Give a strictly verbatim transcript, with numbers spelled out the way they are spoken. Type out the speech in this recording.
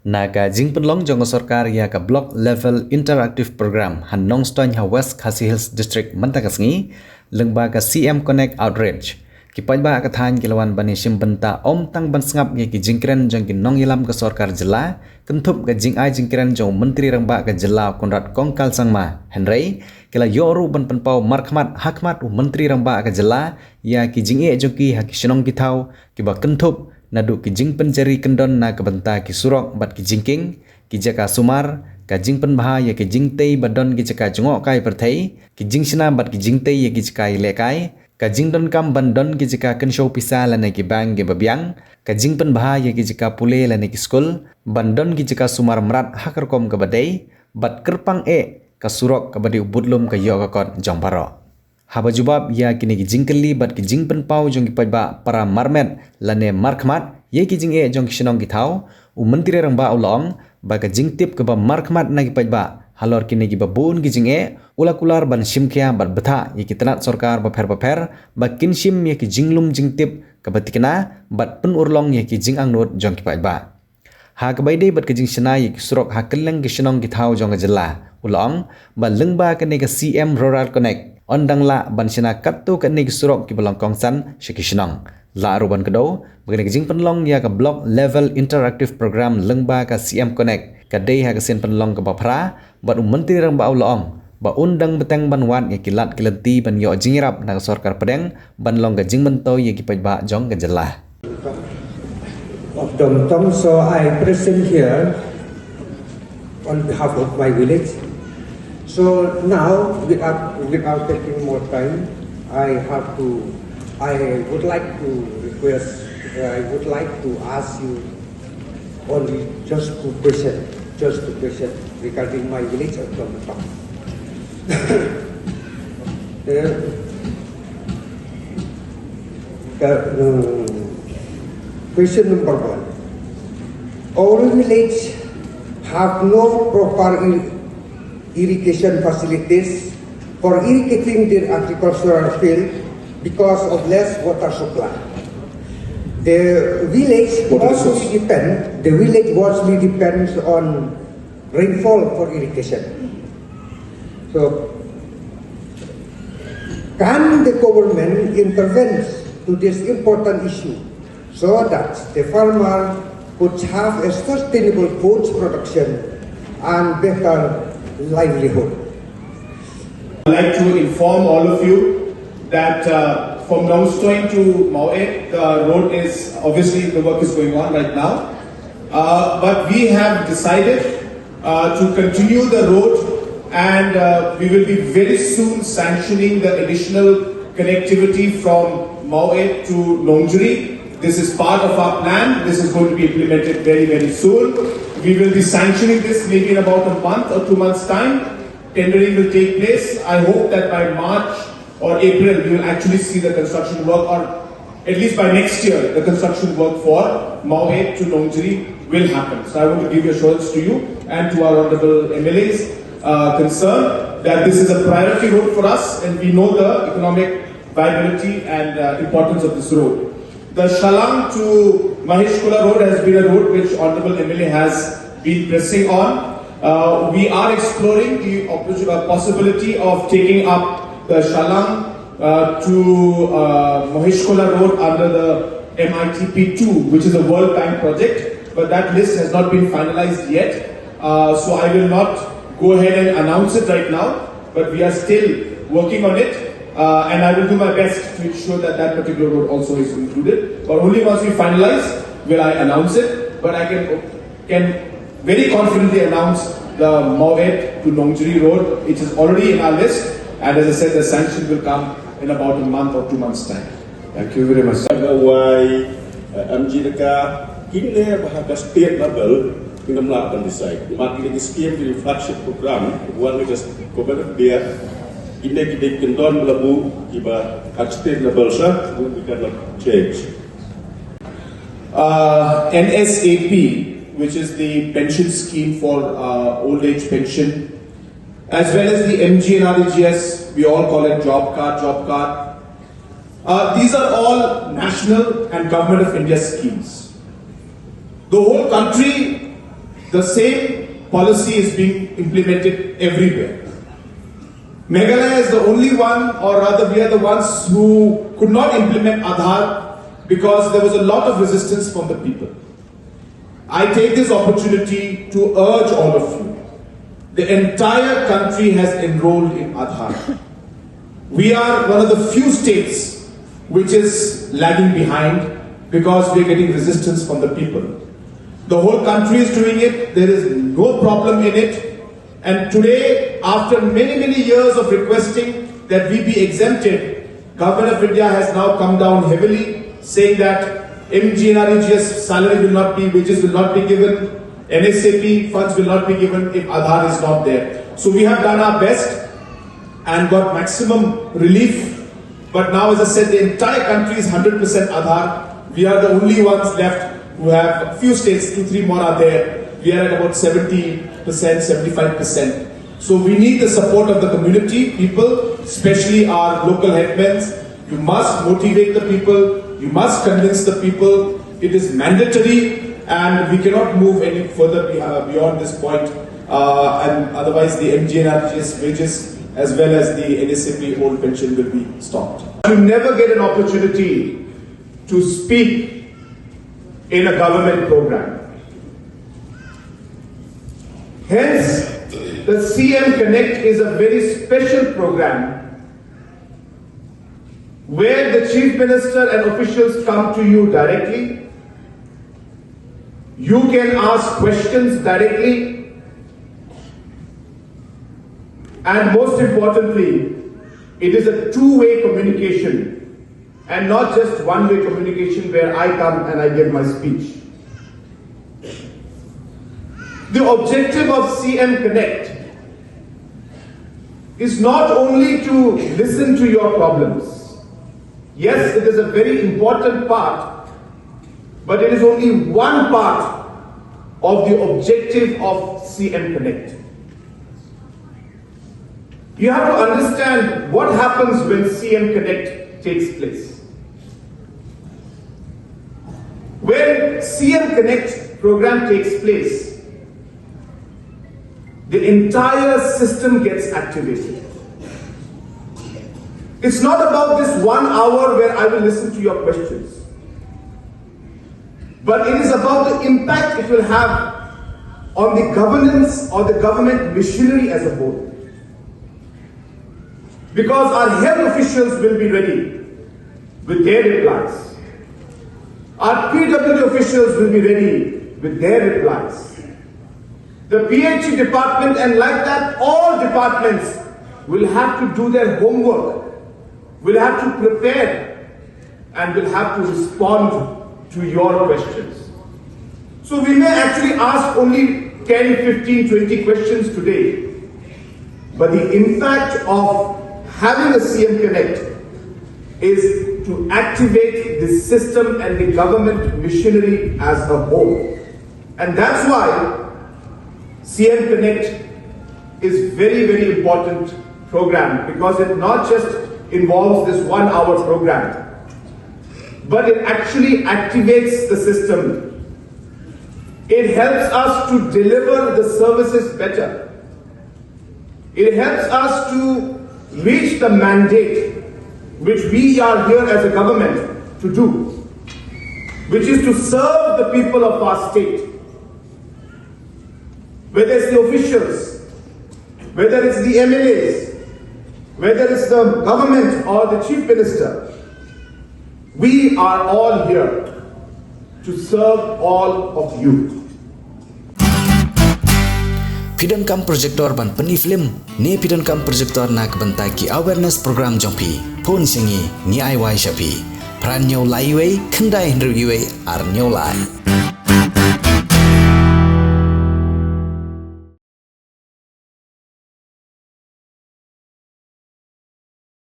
Na ka jingpynlong jong ka sorkar ïa ka Block Level Interactive Program ha Nongstoiñ ha West Khasi Hills District mynta ka sngi, lyngba ka C M Connect Outreach, ki paidbah ka thaiñ ki la wan ban ïashim bynta ym tang ban sngap ïa ki jingkren jong ki nongïalam ka sorkar jylla, kynthup ka jingai jingkren jong u Myntri Rangbah ka jylla Conrad Kongkal Sangma, hynrei ki la ïoh ruh ban pynpaw markhmat hakhmat u Myntri Rangbah ka jylla ïa ki jingeh jong ki ha ki shnong ki thaw kiba kynthup naduh ki jingpynjari kyndon na ka bynta ki surok bad ki jingkieng, ki jaka sumar, ka jingpynbha ïa ki jingtei ba don ki jaka jngohkai pyrthei, ki jingshna bad ki jingtei ïa ki jaka ïalehkai, ka jingdonkam ban don ki jaka kynshew pisa lane ki bank kiba biang, ka jingpynbha ïa ki jaka pule lane ki skul, ban don ki jaka sumar mrad ha ka rukom kaba dei, bad kyrpang eh ka surok kaba dei u budlum ka ïoh ka kot jong baroh. Haba jubab ïa kine ki jingkylli bad ki jingpynpaw jong ki paidbah para marmet lane markhmat ïa ki jingeh jong ki shnong ki thaw, u Myntri Rangbah u la ong ba ka jingtip kaba markhmat na ki paidbah halor kine kiba bun ki jingeh u la kular ban shimkhia bad bthah ïa ki tnat sorkar bapher bapher ba kin shim ïa ki jinglum jingtip kaba thikna bad pynurlong ïa ki jingangnud jong ki paidbah. Ha kaba ïadei bad ka jingshna ïa ki surok ha kylleng ki shnong ki thaw jong ka jylla, u la ong ba lyngba kane ka C M Rural Connect yn dang lah ban shna katto katne ki surok kiba long kongsan sha ki shnong. Lah ruh ban kdew ba kane ka jingpynlong ïa ka Block Level Interactive Program lyngba ka C M Connect ka dei ha ka sien pynlong kaba phra, bad u Myntri Rangbah u la ong ba un dang bteng ban wad ïa ki lad ki lynti ban ïoh jingïarap na ka sorkar pdeng ban long ka jingmyntoi ïa ki paidbah jong ka jylla. Of Domtong. So I present here on behalf of my village. So now, without, without taking more time, I have to, I would like to request, I would like to ask you only just two questions, just two questions regarding my village of Domtong. Uh, uh, question number one. Our village have no proper ir- irrigation facilities for irrigating their agricultural field because of less water supply. The village mostly depend, the village mostly depends on rainfall for irrigation. So, can the government intervene to this important issue so that the farmer could have a sustainable food production and better livelihood? I'd like to inform all of you that uh, from Nongstoiñ to Maweit, the road is, obviously the work is going on right now. Uh, but we have decided uh, to continue the road, and uh, we will be very soon sanctioning the additional connectivity from Maweit to Nongjri. This is part of our plan. This is going to be implemented very, very soon. We will be sanctioning this maybe in about a month or two months' time. Tendering will take place. I hope that by March or April, we will actually see the construction work, or at least by next year, the construction work for Maweit to Nongjri will happen. So I want to give assurance to you and to our honorable M L As uh, concerned that this is a priority road for us, and we know the economic viability and uh, importance of this road. The Shallang to Maheshkhola road has been a road which honorable M L A has been pressing on. Uh, we are exploring the opportu- uh, possibility of taking up the Shallang uh, to uh, Maheshkhola road under the M I T P two, which is a World Bank project, but that list has not been finalized yet. Uh, so I will not go ahead and announce it right now, but we are still working on it, uh, and I will do my best to ensure that that particular road also is included. But only once we finalize will I announce it, but I can can very confidently announce the Maweit to Nongjri road. It is already in our list, and as I said, the sanction will come in about a month or two months' time. Thank you very much. Nga wai, eh, M G Daka, kine ba ha ka state level, kine mla ban decide. Mat kine ki scheme, ki flagship program, wan ni ka government of India, kine ki dei kyndon ba la buh, kiba ha ka state level sa, we cannot change. Uh, N S A P, which is the pension scheme for uh, old age pension, as well as the M G N R E G S, we all call it job card, job card. Uh, these are all national and government of India schemes. The whole country The same policy is being implemented everywhere. Meghalaya is the only one, or rather, we are the ones who could not implement Aadhaar because there was a lot of resistance from the people. I take this opportunity to urge all of you. The entire country has enrolled in Aadhaar. We are one of the few states which is lagging behind because we are getting resistance from the people. The whole country is doing it. There is no problem in it. And today, after many, many years of requesting that we be exempted, Government of India has now come down heavily, saying that M G N R E G S salary will not be, wages will not be given, N S A P funds will not be given if Aadhaar is not there. So we have done our best and got maximum relief. But now, as I said, the entire country is hundred percent Aadhaar. We are the only ones left who have, few states, two, three more are there. We are at about seventy percent, seventy-five percent. So we need the support of the community, people, especially our local headmen. You must motivate the people. You must convince the people. It is mandatory, and we cannot move any further be-, uh, beyond this point. Uh, and otherwise, the M G N R E G S wages as well as the N S A P old pension will be stopped. You never get an opportunity to speak in a government program. Hence, the C M Connect is a very special program where the Chief Minister and officials come to you directly. You can ask questions directly. And most importantly, it is a two-way communication and not just one-way communication where I come and I give my speech. The objective of C M Connect is not only to listen to your problems. Yes, it is a very important part, but it is only one part of the objective of C M Connect. You have to understand what happens when C M Connect takes place. When C M Connect program takes place, the entire system gets activated. It's not about this one hour where I will listen to your questions, but it is about the impact it will have on the governance or the government machinery as a whole. Because our health officials will be ready with their replies. Our P W D officials will be ready with their replies. The P H E department and like that, all departments will have to do their homework, will have to prepare, and will have to respond to your questions. So we may actually ask only ten, fifteen, twenty questions today, but the impact of having a C M Connect is to activate the system and the government machinery as a whole. And that's why C M Connect is very, very important program, because it not just involves this one hour program, but it actually activates the system. It helps us to deliver the services better. It helps us to reach the mandate which we are here as a government to do, which is to serve the people of our state. Whether it's the officials, whether it's the M L As, whether it's the government or the chief minister, we are all here to serve all of you. Phi donkam projector ban pyni film ne phi donkam projector na ka bynta ki awareness program jong phi? Phone sha ngi, ngi ai wai sha phi. Phra hynñiew lai wei, khyndai hynriew wei, ar hynñiew lai.